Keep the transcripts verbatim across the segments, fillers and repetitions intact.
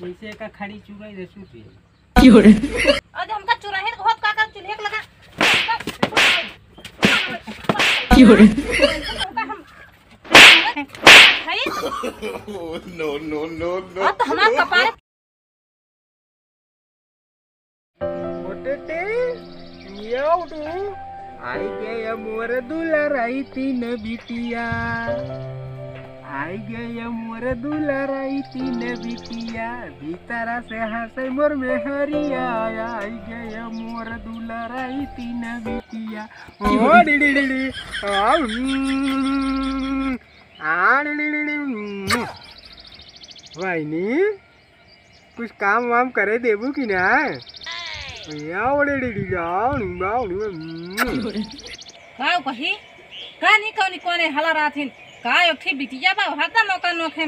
जैसे का खड़ी चुराई दे सूत गई। क्यों रे? आज हमका चुराही बहुत का कर चूल्हे के लगा। क्यों रे? हमका हम भाई। No, no, no, no। आज तो हमार कपार। मोटेटे, मियाऊ टू। आई गया मोर दुलाराई तीन बिटिया, आई गया मोर दुलाराई तीन बिटिया, भीतरा से हंसे मोर मेहरिया, आई गया मोर दुलाराई तीन बिटिया। ओ डी डी डी डी, आ, हम्म, आ, डी डी डी डी, हम्म। वाइनी, कुछ काम वाम करे देबू कि ना? या ओड़े डी डी जाओ, निम्बा, निम्बा, हम्म। का कही? का नी कौनी कोने हला राथिन? का एक ठे बिटिया बा, हरदम ओकर नोखे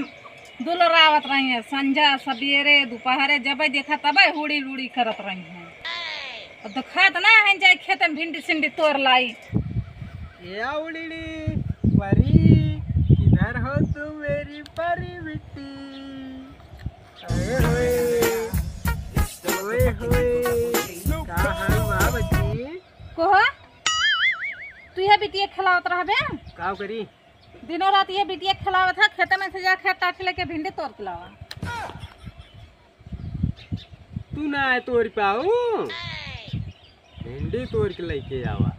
दुलरावत रही है। संझा, सबेरे, दोपहरे, जब देखा तब हुड़ी हुड़ी करत रही है। अब देखात ना है, जाए खेत में भिंडी सिंडी तोड़ लाई। या उड़ीड़ी परी, किधर हो तू मेरी परी बिट्टी? ओए होए, ओए होए, का हाल बा बच्ची? कोहो, तू ये बिटिया खेलावत रहबे? का करी? दिनों रात ये बिटिया खेलावत है, खेते में से जा खेत टाठी लेके भिंडी तोड़ के लावा। तू ना आए तोड़ पाऊ, भिंडी तोड़ के लेके आवा।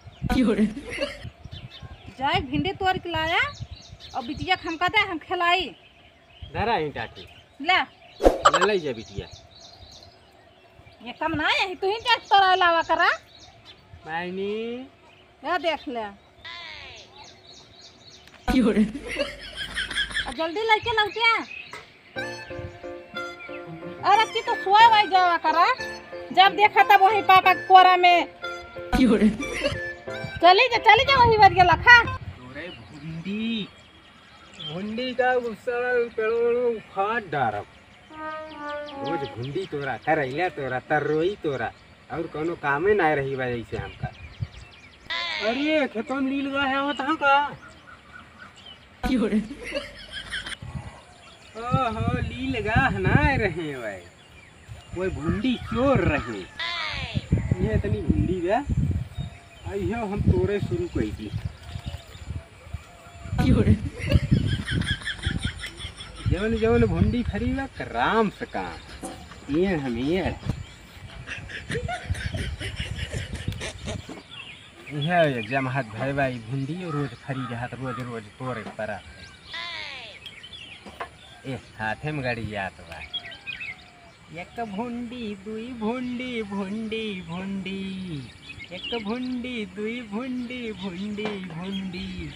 जाए भिंडी तोड़ के लाया और बिटिया के हमका दे, हम खेलाई। धरा ही टाटी। ले। ले ले जा बिटिया। ये कम ना है, तू ही टाटी तोड़ा लावा करा। मायनी। या देख ले। आ जल्दी लइके लौटिया। अरे अच्छी तो सोए वाई जावा करा, जब देखा तब वही पापा के कोरा में। चली जा, चली जा वही बज गेला खा। तोरे भुंडी, भुंडी का गुस्सा पेड़ों उखाड़ डारब। रोज भुंडी तोरा, करैला तोरा, तर्रोई तोरा, और कौनो कामे ना रही बा जैसे हमका। अरे खेतों में लील गा है, आवत हम का? ओहो, लील गा है ना रहे भाई, वो भुंडी चोर रहे। ये इतनी भुंडी बा, अइहो हम तोरे शुरू कई दी। जवन जवन भुंडी फरी बा, राम से काम। ये हम ये इहे जमहत भय बा, ई भुंडी रोज फरी रहत, रोज रोज तोरे परा। ए, हाथे में गड़ी जात बा। एक भुंडी, दुई भुंडी, भुंडी, भुंडी। एक भुंडी, दुई भुंडी, भुंडी, भुंडी।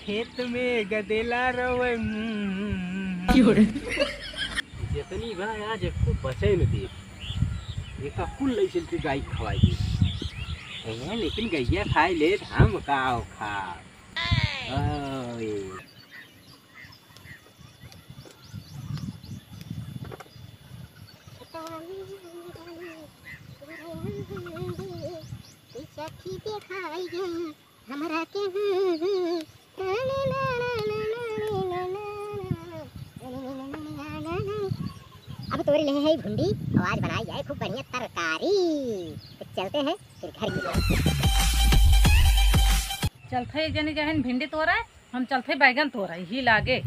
खेत में गदेला रोवे, हम्म। जितनी बा आज एको बचे न दे। एका कुल लइसन के गाय खवाई दे। ए, लेकिन गैया खाई ले, हम का खा। ओए। सखी देखाई गई हमरा के। अब तोरी ले है भुंडी, और आज बनाई जाए खूब बढ़िया तरकारी। तो चलते हैं फिर घर की तरफ। चलते हैं जनी जहन भिंडी तोरा, हम चलते बैगन तोरा, यही लागे। आज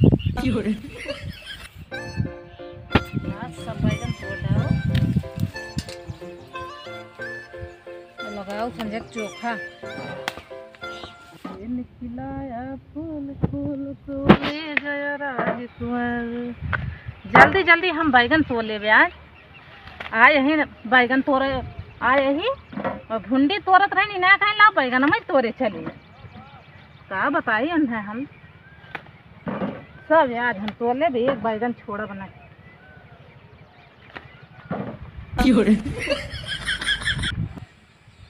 सब बैगन तोड़ डालो। लगाओ संजय चोखा। ये निकलाया फूल, फूल तोड़े जयराज कुंवर। जल्दी जल्दी हम बैगन तोड़ लेबे आज। आए ही बैगन तोड़े, आए ही और भुंडी तोड़त रहनी ना, कहीं ला बैगन में तोड़े चली। का बताई उन्हें हम सब, आज हम तोड़ लेबे, एक बैगन छोड़ब ना।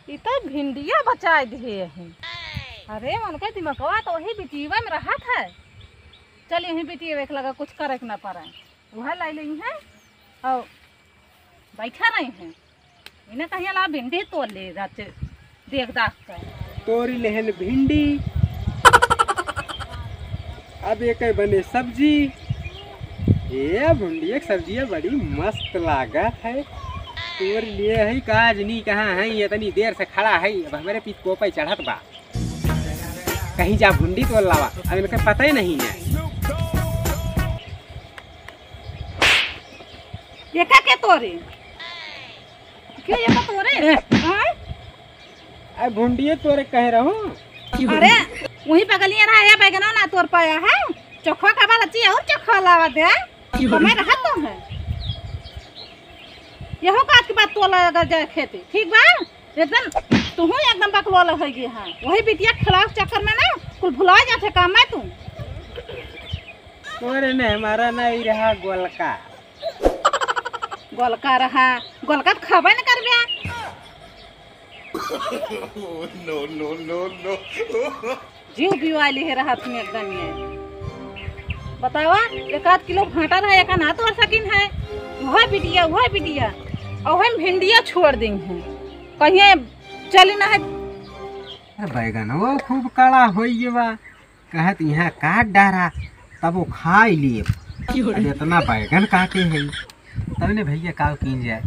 ई तो भिंडिया बचाए दिए हैं। अरे, उनके दिमगवा तो वही बिटिया में रहत है। चलिए, वही बिटिया एक लगा कुछ करे के ना पड़े, वह लाई ली है और बैठा रही हैं। इन्हें कहिया ला भिंडी तोड़ ले जाचे, देख दाख कर। तोरी लेहन भिंडी, अब ये कहीं बने सब्जी। ए, भुंडिया के सब्जिया बड़ी मस्त लागत है। तोर लिए है का आज नी कहाँ है, इतनी देर से खड़ा है, अब हमरे पीठ कोपे चढ़त बा। कहीं जा भुंडी तोर लावा, अब इनके पता ही नहीं है। ये का के तोरे? क्यों ये का तोरे? ए। हाँ? अरे भुंडिये तोरे कहे रहूं। अरे, वही बगलिया रहा, ये बैगनो ना तोर पाया है। चोखा का बाल अच्छी और चोखा लावा दे। समय रहा तो है। यहो काज के बाद तोला अगर जाए खेते, ठीक बा? एकदम, तुहू एकदम बकलोल हो गई है। वही बिटिया खिलाफ चक्कर में ना, कुल भुला जाते काम में तू। तोरे ने हमारा नहीं रहा गोलका। गोलका रहा, गोलका तो खाबे न करबे। No, no, no, no। जीव बिवाली है रहत में एकदम ये। बतावा, एक आध किलो भाटा रहा, एक ना तोड़ सकिन है। वह बिटिया, वह बिटिया। और हम भिंडिया छोड़ दें हैं। कहीं चली ना है। अरे बैगन, वो खूब कड़ा होई गवा। कहत यहाँ काट डारा, तब वो खाई लिए। अब इतना बैगन काटे है, तब ने भैया काव कीन जाए।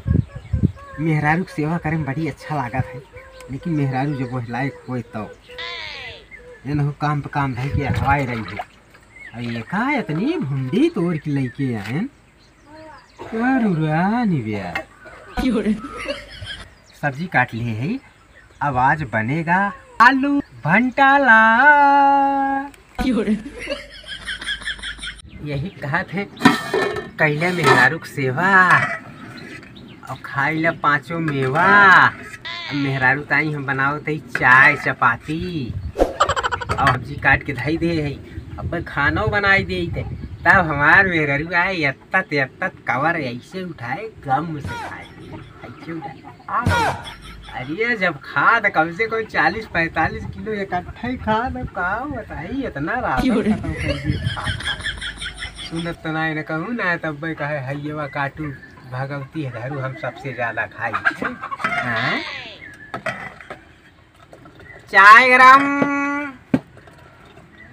मेहरारू के सेवा करे में बड़ी अच्छा लागत है, लेकिन मेहरारू जब वह लायक होए तब। ये नहु काम पे काम धइ के हवाई रही है। अब ये का इतनी भुंडी तोड़ के लेके आए? अरुरा निव्या। सब्जी काट लिए है, अब आज बनेगा आलू भंटाला। यही कहत है, कैले मेहरारू के सेवा और खाई ला पाँचों मेवा। अब मेहरारू ताई हम बनावत है चाय चपाती और सब्जी काट के धई दे है, अब खानो बनाई दे थे। तब हमार मेहरारू आए, एत्तत एत्तत कवर ऐसे उठाए, गम से खाए, ऐसे उठाए। आ, अरे जब खाद कम से कम चालीस पैंतालीस किलो इकट्ठा ही खाद, अब का बताई, इतना राशन क्यों रे? खत्म कर दिए खाद। सुनत तो ना इन्हें कहूँ ना, तब मैं कहे हइयवा काटू, भगवती है धरू, हम सबसे ज्यादा खाई। हैं? चाय गरम,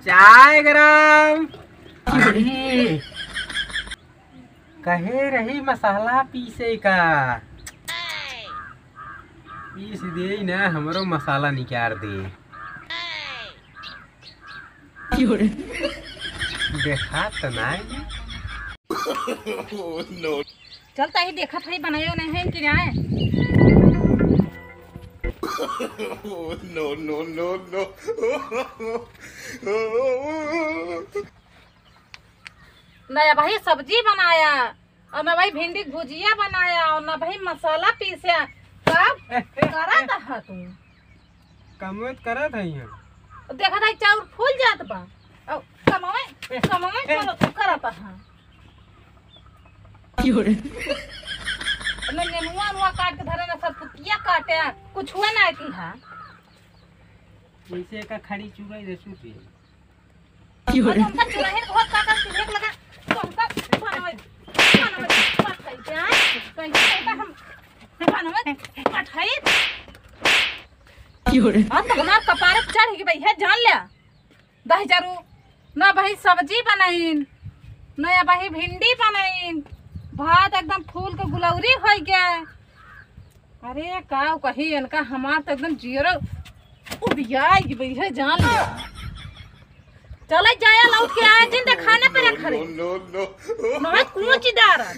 चाय गरम। अरे, कहे रही मसाला पीसे का, पीस दे ना, हमरो मसाला निकाल दे। देखा तो नहीं। चल, ताही देखत हई, बनायो नहीं है कि नहीं। No, no, no, no। ना भाई सब्जी बनाया, और ना भाई भिंडी के भुजिया बनाया, और ना भाई मसाला पीसा। तब ए, ए, करत ए। हा तू। कमवत करत है यहाँ। देखत है चाउर फूल जात बा। और कमावे, ए, कमावे ए। करो तू करत हा। क्यों रे? ना नेनुआ, नुआ काट के धरे ना, सरपुतिया काटे, कुछ हुआ ना की हा। वैसे का खड़ी चुराई दे सूती। क्यों और रे? तुमका चुराहे बहुत ताकत से देख लगा, तुमका बनवे, बनवे, बात कही क्या? कहीं कहीं हम बनवे, पठाई। क्यों रे? और तो हमार कपारे चढ़ गई भाई है, जान ले। दही जरू, ना भाई सब्जी बनाइन, ना या भाई भिंडी बनाइन, भात एकदम फूल के गुलौरी होई गए। अरे का कही इनका, हमार तो एकदम जियरो उबियाई गई है, जान ले। चले जाया लौट के आए जिन खाने पे रख रे। No, no, no। ना कुछ डारा।